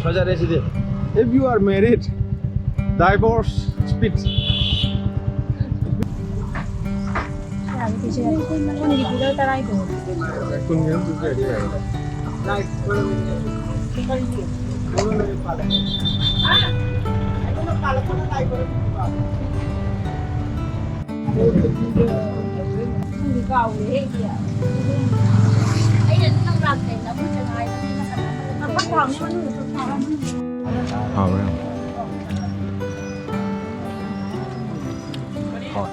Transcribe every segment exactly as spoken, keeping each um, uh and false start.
ꯐꯖꯔꯦ ꯁꯤꯗꯤ꯫ If you are married, divorce speech. ꯌꯥꯔꯦ, ꯄꯤꯖꯔꯒꯦ꯫ ꯀꯨꯟꯒꯤ ꯄꯤꯔꯣ, ꯇꯔꯥꯒꯤ ꯄꯤꯔꯣ꯫ ꯀꯨꯟꯒꯤ ꯑꯃ ꯄꯤꯖꯔꯗꯤ ꯌꯥꯔꯦ꯫ ꯈꯪꯗꯦ, ꯀꯥꯎꯔꯦꯍꯦ ꯑꯩꯗꯤ꯫ ꯑꯩꯅ ꯑꯗꯨꯝ ꯅꯪ ꯂꯥꯛꯇ꯭ꯔꯦꯅ ꯑꯩꯈꯣꯏ ꯆꯦ ꯉꯥꯏꯕꯅꯤꯅ ꯀꯅꯥ ꯃꯐꯝ ꯊꯥꯎꯅꯤ ꯃꯅꯨꯡꯗ ꯆꯠ ꯊꯥꯎ꯫ ꯍꯥꯎꯔꯦ꯫ ꯍꯣꯏ꯫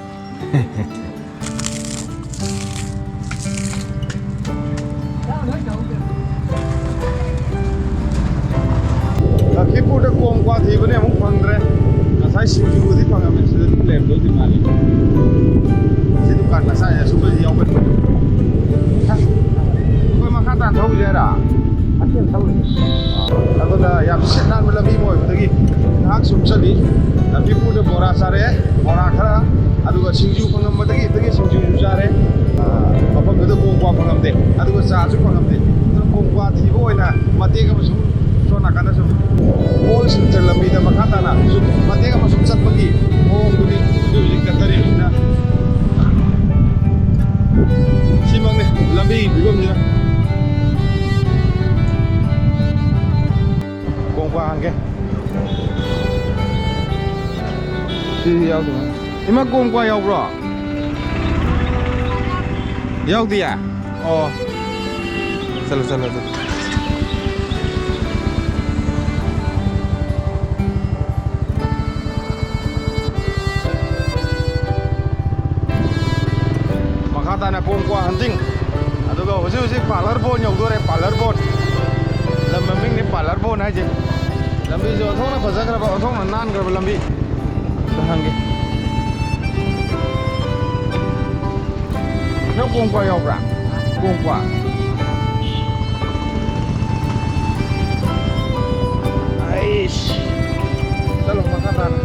ꯂꯛꯈꯤꯄꯨꯔꯗ ꯀꯣꯡ ꯀ꯭ꯋꯥ ꯊꯤꯕꯅꯦ, ꯑꯃꯨꯛ ꯐꯪꯗ꯭ꯔꯦ꯫ ꯉꯁꯥꯏ ꯁꯤꯡꯖꯨꯕꯨꯗꯤ ꯐꯪꯉꯝꯃꯦ, ꯁꯤꯗ ꯑꯗꯨꯝ ꯂꯩꯔꯝꯗꯣꯏꯗꯤ ꯃꯥꯜꯂꯤ꯫ ꯁꯤ ꯗꯨꯀꯥꯟ ꯃꯆꯥ ꯑꯁꯨꯝꯕꯁꯤ ꯌꯥꯎꯒꯟꯕꯅꯦ꯫ ꯑꯩꯈꯣꯏ ꯃꯈꯥ ꯇꯥꯅ ꯊꯧꯁꯦ ꯍꯥꯏꯔ? ꯑꯁꯤ ꯑꯃ ꯊꯧꯔꯤꯁꯦ꯫ ꯑꯗꯨꯅ ꯌꯥꯝ ꯁꯤꯠ ꯅꯥꯟꯕ ꯂꯝꯕꯤ ꯑꯃ ꯑꯣꯏꯕꯗꯒꯤ ꯉꯥꯏꯍꯥꯛ ꯁꯨꯝ ꯆꯠꯂꯤ꯫ ꯂꯛꯈꯤꯄꯨꯔꯗ ꯕꯣꯔꯥ ꯆꯥꯔꯦ, ꯕꯣꯔꯥ ꯈꯔ, ꯑꯗꯨꯒ ꯁꯤꯡꯖꯨ ꯐꯪꯉꯝꯕꯗꯒꯤ ꯑꯗꯒꯤ ꯁꯤꯡꯖꯨꯁꯨ ꯆꯥꯔꯦ꯫ ꯑ, ꯃꯐꯝꯗꯨꯗ ꯀꯣꯡ ꯀ꯭ꯋꯥ ꯐꯪꯉꯝꯗꯦ, ꯑꯗꯨꯒ ꯆꯥꯁꯨ ꯐꯪꯉꯝꯗꯦ꯫ ꯑꯗꯨꯅ ꯀꯣꯡ ꯀ꯭ꯋꯥ ꯊꯤꯕ ꯑꯣꯏꯅ ꯃꯇꯦꯛ ꯑꯃ ꯁꯨꯝ ꯁꯣꯝ ꯅꯥꯀꯟꯗ ꯁꯨꯝ ꯑꯣꯜ ꯁꯤꯜꯆꯔ ꯂꯝꯕꯤꯗ ꯃꯈꯥ ꯇꯥꯅ ꯁꯨꯝ ꯃꯇꯦꯛ ꯑꯃ ꯁꯨꯝ ꯆꯠꯄꯒꯤ ꯃꯑꯣꯡꯗꯨꯅꯤ ꯍꯧꯖꯤꯛ ꯍꯧꯖꯤꯛ ꯆꯠꯊꯔꯤꯕꯁꯤꯅ꯫ ꯁꯤꯃꯛꯅꯤ ꯂꯝꯕꯤꯒꯤ ꯐꯤꯕꯝꯁꯤꯅ꯫ ꯀꯣꯡ ꯀ꯭ꯋꯥ ꯍꯪꯒꯦ꯫ ꯁꯤ ꯌꯥꯎꯗꯕ꯫ ꯏꯃꯥ, ꯀꯣꯡ ꯀ꯭ꯋꯥ ꯌꯥꯎꯕ꯭ꯔꯣ? ꯌꯥꯎꯗꯤꯌꯦ? ꯑꯣ꯫ ꯆꯠꯂꯣ, ꯆꯠꯂꯣ, ꯆꯠꯂꯣ꯫ ꯃꯈꯥ ꯇꯥꯅ ꯀꯣꯡ ꯀ꯭ꯋꯥ ꯍꯟꯇꯤꯡ꯫ ꯑꯗꯨꯒ ꯍꯧꯖꯤꯛ ꯍꯧꯖꯤꯛ ꯄꯥꯂꯔ ꯕꯣꯟ ꯌꯧꯗꯣꯔꯦ, ꯄꯥꯂꯔ ꯕꯣꯟ꯫ ꯂꯝ ꯃꯃꯤꯡꯅꯤ ꯄꯥꯂꯔ ꯕꯣꯟ ꯍꯥꯏꯁꯦ꯫ ꯂꯝꯕꯤꯁꯦ ꯑꯣꯟꯊꯣꯛꯅ ꯐꯖꯈ꯭ꯔꯕ, ꯑꯣꯟꯊꯣꯛꯅ ꯅꯥꯟꯈ꯭ꯔꯕ ꯂꯝꯕꯤ꯫ ꯑꯝꯇ ꯍꯪꯒꯦ꯫ ꯅꯪ ꯀꯣꯡ ꯀ꯭ꯋꯥ ꯌꯥꯎꯕ꯭ꯔꯥ? ꯀꯣꯡ ꯀ꯭ꯋꯥ꯫ ꯑꯩꯁ꯫ ꯆꯠꯂꯣ, ꯃꯈꯥ ꯇꯥꯅ꯫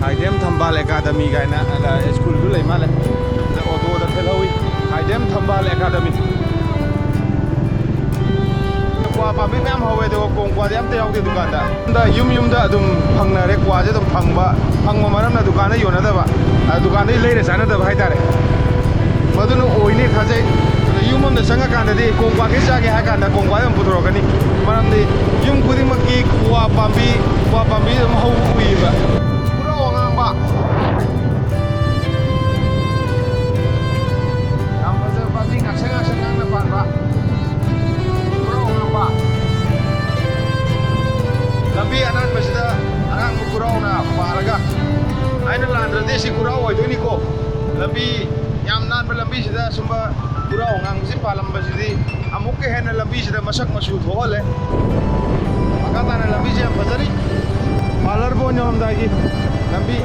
ꯈꯥꯏꯗꯦꯝ ꯊꯝꯕꯥꯜ ꯑꯦꯀꯥꯗꯃꯤ ꯀꯥꯏꯅ, ꯑ, ꯁ꯭ꯀꯨꯜꯁꯨ ꯂꯩ ꯃꯥꯜꯂꯦ꯫ ꯑꯗ ꯑꯣꯇꯣꯗ ꯊꯦꯠꯍꯧꯋꯤ꯫ ꯈꯥꯏꯗꯦꯝ ꯊꯝꯕꯥꯜ ꯑꯦꯀꯥꯗꯃꯤ꯫ ꯑꯝꯇ ꯌꯥꯎꯗꯦ ꯗꯨꯀꯥꯟꯗ꯫ ꯌꯨꯝꯗ, ꯌꯨꯝ ꯌꯨꯝꯗ ꯑꯗꯨꯝ ꯐꯪꯅꯔꯦ, ꯀ꯭ꯋꯥꯁꯦ ꯑꯗꯨꯝ ꯐꯪꯕ, ꯐꯪꯕ ꯃꯔꯝꯅ ꯗꯨꯀꯥꯟꯗ ꯌꯣꯟꯅꯗꯕ, ꯑ, ꯗꯨꯀꯥꯟꯗꯒꯤ ꯂꯩꯔ ꯆꯥꯅꯗꯕ ꯍꯥꯏꯇꯥꯔꯦ꯫ ꯃꯗꯨꯅ ꯑꯣꯏꯅꯤ ꯊꯥꯖꯩ꯫ ꯑꯗ ꯌꯨꯝ ꯑꯃꯗ ꯆꯪꯉꯀꯥꯟꯗꯗꯤ ꯀꯣꯡꯀ꯭ꯋꯥ ꯀꯩ ꯆꯥꯒꯦ ꯍꯥꯏ ꯀꯥꯟꯗ ꯀꯣꯡꯀ꯭ꯋꯥ ꯑꯗꯨꯝ ꯄꯨꯊꯣꯔꯛꯀꯅꯤ꯫ ꯃꯔꯝꯗꯤ ꯌꯨꯝ ꯈꯨꯗꯤꯡꯃꯛꯀꯤ ꯀ꯭ꯋꯥ ꯄꯥꯝꯕꯤ, ꯀ꯭ꯋꯥ ꯄꯥꯝꯕꯤ ꯑꯗꯨꯝ ꯍꯧꯕ ꯎꯏꯌꯦꯕ꯫ ꯈꯨꯔꯥꯎ ꯑꯉꯥꯡꯕ꯫ ꯌꯥꯝ ꯐꯖꯕ ꯄꯥꯝꯕꯤ, ꯉꯥꯛꯁꯪ ꯉꯥꯛꯁꯪ ꯉꯥꯡꯅ ꯄꯥꯟꯕ꯫ ꯈꯨꯔꯥꯎ ꯑꯉꯥꯡꯕ꯫ ꯂꯝꯕꯤ ꯑꯅꯥꯟꯕꯁꯤꯗ ꯑꯉꯥꯡꯕ ꯈꯨꯔꯥꯎꯅ ꯄꯥꯜꯂꯒ, ꯑꯩꯅ ꯂꯥꯟꯗ꯭ꯔꯗꯤ ꯁꯤ ꯈꯨꯔꯥꯎ ꯑꯣꯏꯗꯣꯏꯅꯤꯀꯣ꯫ ꯂꯝꯕꯤ ꯌꯥꯝ ꯅꯥꯟꯕ ꯂꯝꯕꯤꯁꯤꯗ ꯁꯨꯝꯕ ꯈꯨꯔꯥꯎ ꯑꯉꯥꯡꯕꯁꯤ ꯄꯥꯜꯂꯝꯕꯁꯤꯗꯤ ꯑꯃꯨꯛꯀ ꯍꯦꯟꯅ ꯂꯝꯕꯤꯁꯤꯗ ꯃꯁꯛ ꯃꯆꯨ ꯊꯣꯛꯍꯜꯂꯦ꯫ ꯃꯈꯥ ꯇꯥꯅ ꯂꯝꯕꯤꯁꯦ ꯌꯥꯝ ꯐꯖꯔꯤ꯫ ꯄꯥꯂꯔꯕꯣꯟ ꯌꯧꯔꯝꯗꯥꯏꯒꯤ ꯂꯝꯕꯤ꯫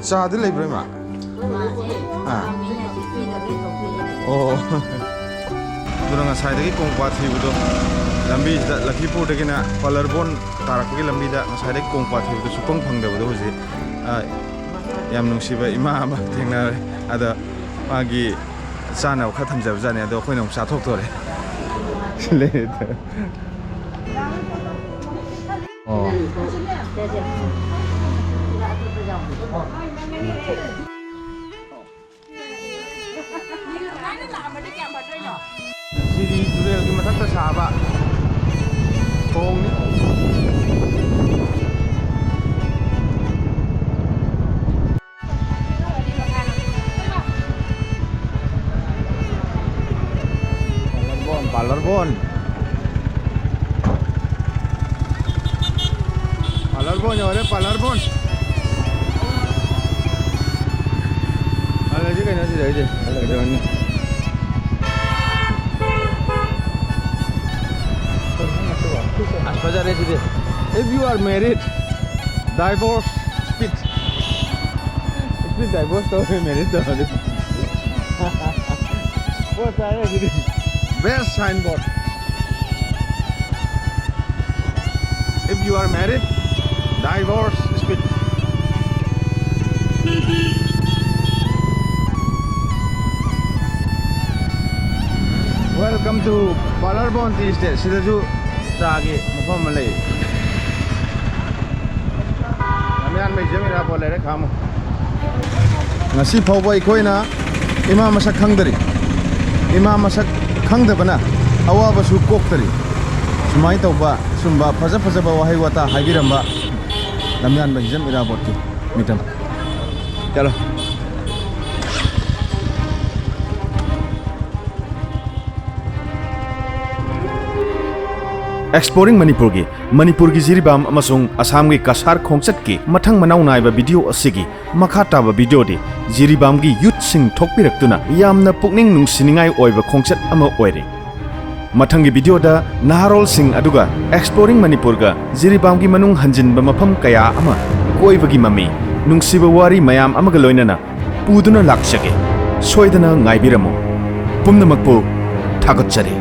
ꯆꯥꯗꯤ ꯂꯩꯕ꯭ꯔꯣ, ꯏꯃꯥ? ꯑꯥ꯫ ꯑꯣ꯫ ꯑꯗꯨꯅ ꯉꯁꯥꯏꯗꯒꯤ ꯀꯣꯡꯀ꯭ꯋꯥ ꯊꯤꯕꯗꯣ, ꯂꯝꯕꯤꯁꯤꯗ ꯂꯈꯤꯄꯨꯔꯗꯒꯤꯅ ꯄꯥꯂꯔꯕꯣꯟ ꯇꯥꯔꯛꯄꯒꯤ ꯂꯝꯕꯤꯗ ꯉꯁꯥꯏꯗꯒꯤ ꯀꯣꯡꯀ꯭ꯋꯥ ꯊꯤꯕꯗꯣ ꯁꯨꯛꯐꯪ ꯐꯪꯗꯕꯗꯣ ꯍꯧꯖꯤꯛ, ꯑ, ꯌꯥꯝ ꯅꯨꯡꯁꯤꯕ ꯏꯃꯥ ꯑꯃ ꯊꯦꯡꯅꯔꯦ꯫ ꯑꯗ ꯃꯥꯒꯤ ꯆꯥꯅꯕ ꯈꯔ ꯊꯝꯖꯕꯖꯥꯠꯅꯤ꯫ ꯑꯗꯣ ꯑꯩꯈꯣꯏꯅ ꯑꯃꯨꯛ ꯆꯥꯊꯣꯛꯇꯣꯔꯦ꯫ ꯂꯩꯔꯦ꯫ ꯑꯣ꯫ ꯁꯤꯗꯤ ꯇꯨꯔꯦꯜꯒꯤ ꯃꯊꯛꯇ ꯁꯥꯕ ꯊꯣꯡꯅꯤ꯫ ꯄꯥꯂꯔꯕꯣꯟ, ꯄꯥꯂꯔꯕꯣꯟ꯫ ꯄꯥꯂꯔꯕꯣꯟ ꯌꯧꯔꯦ, ꯄꯥꯂꯔꯕꯣꯟ꯫ ꯄꯥꯂꯔꯁꯤ ꯀꯩꯅꯣ ꯁꯤꯗ ꯑꯩꯁꯦ ꯀꯩꯗꯧꯅꯤ? ꯑꯁ, ꯐꯖꯔꯦ ꯁꯤꯗꯤ꯫ If you are married, divorce speed. Speed divorce ꯇꯧꯔꯦ, marriage ꯇꯧꯔꯗꯤ꯫ ꯄꯣꯠ ꯇꯥꯔꯦ ꯁꯤꯗꯤ꯫ Best signboard. If you are married, divorce speed. ꯇꯨ ꯄꯥꯂꯔ ꯕꯣꯟꯇꯤ ꯏꯁꯇꯦꯠ, ꯁꯤꯗꯁꯨ ꯆꯥꯒꯤ ꯃꯐꯝ ꯑꯃ ꯂꯩ꯫ ꯂꯝꯌꯥꯟꯕ ꯏꯖꯝ ꯏꯔꯥꯕꯣꯠ ꯂꯩꯔꯦ, ꯈꯥꯝꯃꯨ꯫ ꯉꯁꯤ ꯐꯥꯎꯕ ꯑꯩꯈꯣꯏꯅ ꯏꯃꯥ ꯃꯁꯛ ꯈꯪꯗꯔꯤ꯫ ꯏꯃꯥ ꯃꯁꯛ ꯈꯪꯗꯕꯅ ꯑꯋꯥꯕꯁꯨ ꯀꯣꯛꯇꯔꯤ꯫ ꯁꯨꯃꯥꯏꯅ ꯇꯧꯕ ꯁꯨꯝꯕ ꯐꯖ ꯐꯖꯕ ꯋꯥꯍꯩ ꯋꯥꯇꯥ ꯍꯥꯏꯕꯤꯔꯝꯕ ꯂꯝꯌꯥꯟꯕ ꯍꯤꯖꯝ ꯏꯔꯥꯕꯣꯠꯀꯤ ꯃꯤꯇꯝ꯫ ꯆꯠꯂꯣ꯫ ꯑꯦꯛꯁꯄ꯭ꯂꯣꯔꯤꯡ ꯃꯅꯤꯄꯨꯔꯒꯤ, ꯃꯅꯤꯄꯨꯔꯒꯤ ꯖꯤꯔꯤꯕꯥꯝ ꯑꯃꯁꯨꯡ ꯑꯁꯥꯝꯒꯤ ꯀꯁꯥꯔ ꯈꯣꯡꯆꯠꯀꯤ ꯃꯊꯪ ꯃꯅꯥꯎ ꯅꯥꯏꯕ ꯚꯤꯗꯤꯑꯣ ꯑꯁꯤꯒꯤ ꯃꯈꯥ ꯇꯥꯕ ꯚꯤꯗꯤꯑꯣꯗꯤ ꯖꯤꯔꯤꯕꯥꯝꯒꯤ ꯌꯨꯠꯁꯤꯡ ꯊꯣꯛꯄꯤꯔꯛꯇꯨꯅ ꯌꯥꯝꯅ ꯄꯨꯛꯅꯤꯡ ꯅꯨꯡꯁꯤꯅꯤꯡꯉꯥꯏ ꯑꯣꯏꯕ ꯈꯣꯡꯆꯠ ꯑꯃ ꯑꯣꯏꯔꯦ꯫ ꯃꯊꯪꯒꯤ ꯚꯤꯗꯤꯑꯣꯗ ꯅꯍꯥꯔꯣꯜꯁꯤꯡ ꯑꯗꯨꯒ ꯑꯦꯛꯁꯄ꯭ꯂꯣꯔꯤꯡ ꯃꯅꯤꯄꯨꯔꯒ ꯖꯤꯔꯤꯕꯥꯝꯒꯤ ꯃꯅꯨꯡ ꯍꯟꯖꯤꯟꯕ ꯃꯐꯝ ꯀꯌꯥ ꯑꯃ ꯀꯣꯏꯕꯒꯤ ꯃꯃꯤ, ꯅꯨꯡꯁꯤꯕ ꯋꯥꯔꯤ ꯃꯌꯥꯝ ꯑꯃꯒ ꯂꯣꯏꯅꯅ ꯄꯨꯗꯨꯅ ꯂꯥꯛꯆꯒꯦ꯫ ꯁꯣꯏꯗꯅ ꯉꯥꯏꯕꯤꯔꯝꯃꯨ꯫ ꯄꯨꯝꯅꯃꯛꯄꯨ ꯊꯥꯒꯠꯆꯔꯤ꯫